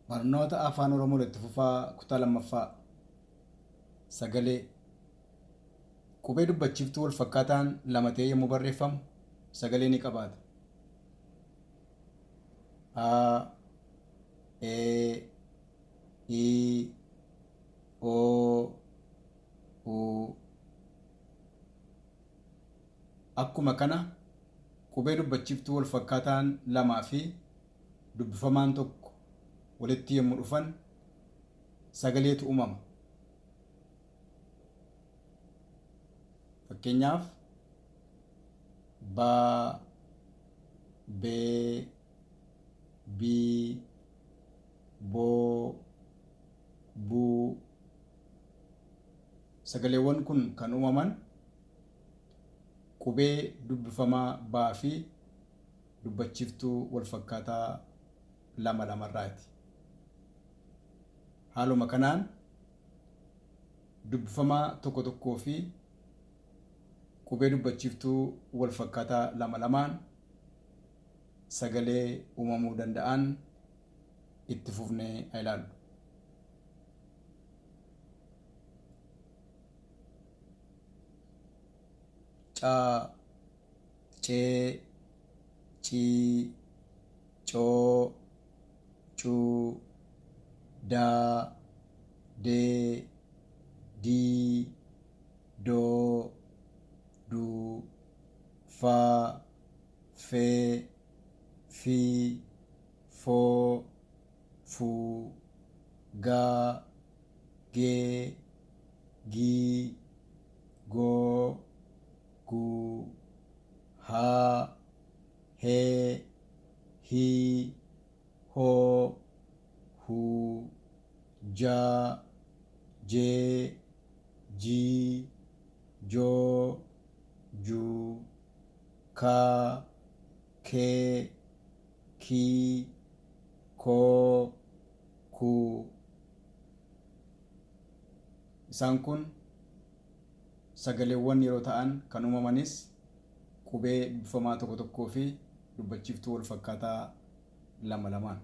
Barnoota Afaan Oromoo Itti Fufaa Kutaa 2ffaa Sagalee Qubee dubbachiiftuu walfakkaataan lama ta'ee yommuu barreeffamu sagalee ni qabaata. A, E, I, O, U. Akkuma kana qubee dubbachiiftuu walfakkaataan lamaa fi dubbifamaan tokko walitti yommu dhufan sagaleetu umama. Fakkeenyaaf, ba, be, bi, bo, bu. Sagaleewwan kun kan uumaman qubee dubbifamaa baa fi dubbachiiftuu walfakkaataa lama lamarraati. Haaluma kanaan dubbifamaa tokko tokkoo fi qubee dubbachiiftuu walfakkaataa lama lamaan sagalee uumamuu danda'an itti fufnee haa ilaallu. Ca, ce, ci, co, cu, da, de, di, do, du, fa, fe, fi, fo, fu, ga, ge, gi, go, gu, ha, he, hi, ho, hu, ja, je, ji, jo, ju, ka, ke, ki, ko, ku. Isaan kun sagaleewwan yeroo ta'an kan uumamanis qubee dubbifamaa tokko tokkoo fi dubbachiiftuu walfakkaataa lama lamaan.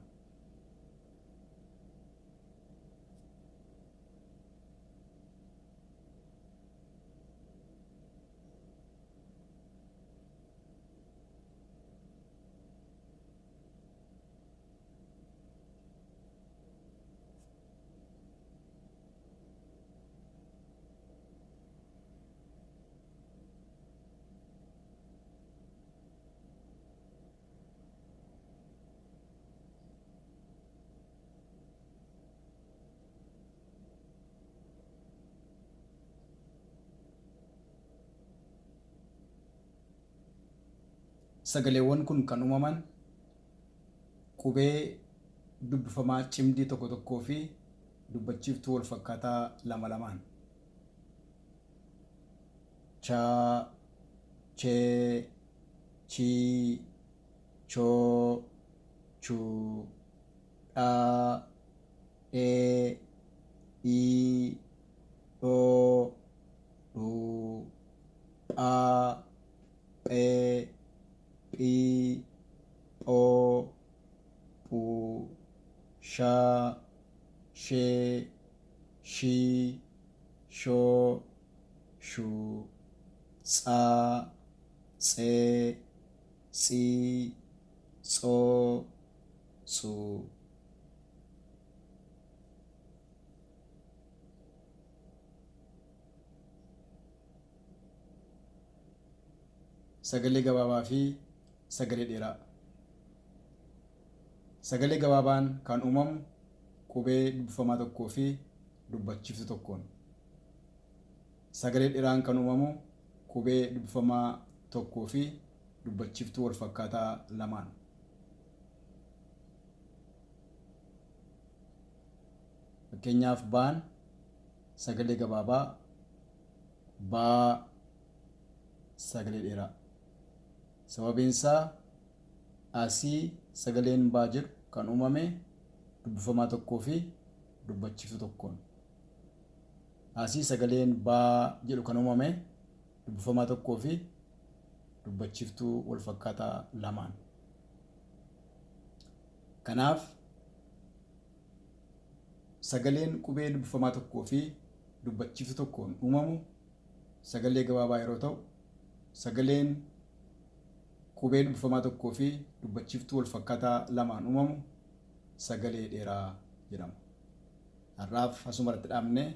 Sagaleewwan kun kan uumaman qubee dubbifamaa cimdii tokko tokkoo fi dubbachiiftuu walfakkaataa lama lamaan. Cha, che, chi, cho, chu, dha, dhe, dhi, dho, dhu, pha, phe, phi, pho, phu, sha, she, shi, sho, shu, tsa, tse, tsi, tso, tsu. Sagalee gabaabaa fi sagalee dheeraa. Sagalee gabaabaan kan uumamu qubee dubbifamaa tokkoo fi dubbachiiftuu tokkoon. Sagalee dheeraan kan uumamu qubee dubbifamaa tokkoo fi dubbachiiftuu walfakkaataa lamaan. Fakkeenyaaf baan sagalee gabaabaa, baa sagalee dheeraa. Sababiin isaa asii sagaleen baa jedhu kan uumame dubbifamaa tokkoo fi dubbachiiftuu tokkoon. Asii sagaleen baa jedhu kan uumame dubbifamaa tokkoo fi dubbachiiftuu walfakkaataa lamaan. Kanaaf Sagaleen qubee dubbifamaa tokkoo fi dubbachiiftuu tokkoon uumamu sagalee gabaabaa yeroo ta'u, sagaleen qubee dubbifamaa tokkoo fi dubbachiiftuu walfakkaataa lamaan uumamu sagalee dheeraa jedhama. Har'aaf asuma irratti dhaabnee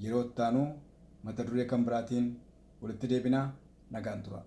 yeroo itti aanu mata duree kan biraatiin walitti deebina. Nagaan turaa.